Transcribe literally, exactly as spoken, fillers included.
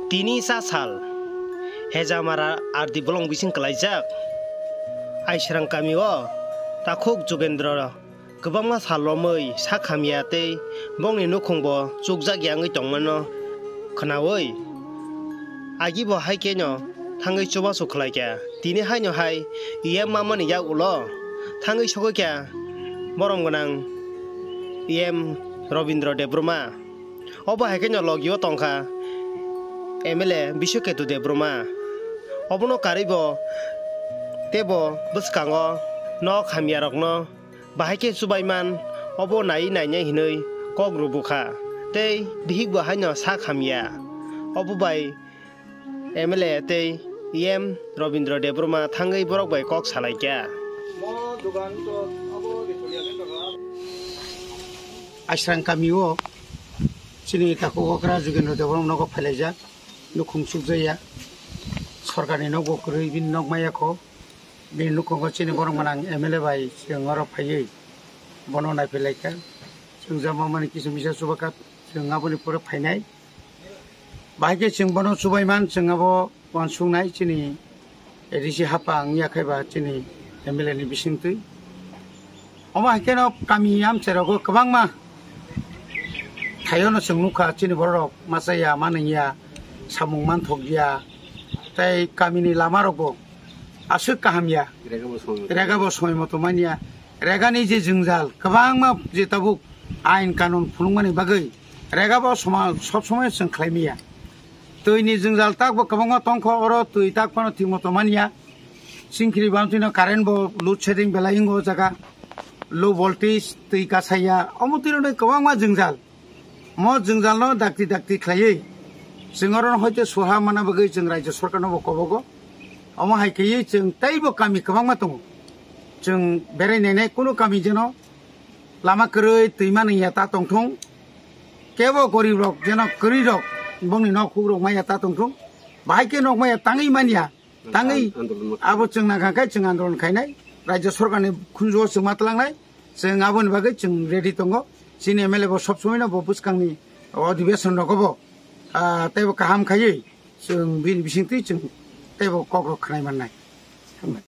Tini cha sal, Hejamara R D bolong bising kwlaijak. Aisrang kami o takhuk Jugendra kwbangma sal romwi sak hamya tei bongni nukhung bo chukjak ya wngwi tongmano khwnawi, agi bo hai kheno thangwi chubachu khlaikha. Tini haino hai E M mamani yak ulo thangwi sogwikha borom gwnang E M Robindra Debbarma. Obo hai kheno logio tongkha M L A Biswaketu Debbarma. Obono karwi bo teibo bwskango nok hamya rokno bahai khe chubaiman, obo nai nainai hinwi kok rwbukha tei bihik bo haino sak hamya. Obo bai M L A tei E M Robindra Debbarma thangwi borok bai kok salaikha. Asrang kami o chini takhuk okra Jugendra Debbarma nogo phailaijak, nukhung chukjaya, sorkarni nokbo kwrwi bini nok maya kho. Bini nukhungo chini borok manang M L A bai chwng oro phaiwi bono naiphilaikha. Chwng jama mani kisu misa chubakha, chwng aboni pore phainai. Bahai khe chwng bono chubaiman, chwng abo uansuknai chini A D C hapha wngya khaiba chini M L A ni bisingtwi. Omo hai kheno kami amchai rogo kwbangma thaiono chwng nukha, chini borok rok machaya, manwngya, samung manthokya, tei kamini lama rokbo aswk kaham ya. Rega bo somoi moto manya. Regani je jwngjal kwbangma je tabuk ain kanun phunukmani bagwi rega bo soma-, sob somoi chwng khlai maya. Twi ni jwngjal tak bo kwbangma tongkho, oro twi tak phano thik moto manya. Singkri bamtwi no current bo load shedding belai wngo o jaga. Low voltage, twi kasaya, omo twi rok kwbangma jwngjal. Mo jwngjalno dakti dakti khlaiwi chwng oro hoite soha mana bagwi chwng Rajya Sarkarno bo kobogo. Omo hai khaiwi chwng teibo kami kwbangma tongo. Chwng berai nainai kunu kami jeno lama kwrwi twi manwi ya ta tongthung. Kebo gorib rok jeno kwrwi rok bongni nok huk rok maya ta tongthung. Bahai khe nok maya tangwi manya. Tangwi andolon ma abo chwng nangkha khe chwng andolon khainai, Rajya Sarkarni khunjuo chwng ma twlangnai, chwng aboni bagwi chwng ready tongo. Chini M L A bo sob somoino bo bwskangni odhibeshon rogo bo, ah, teibo kaham khaiwi chwng bini bisingtwi chwng teibo kokrok khwnai mannai.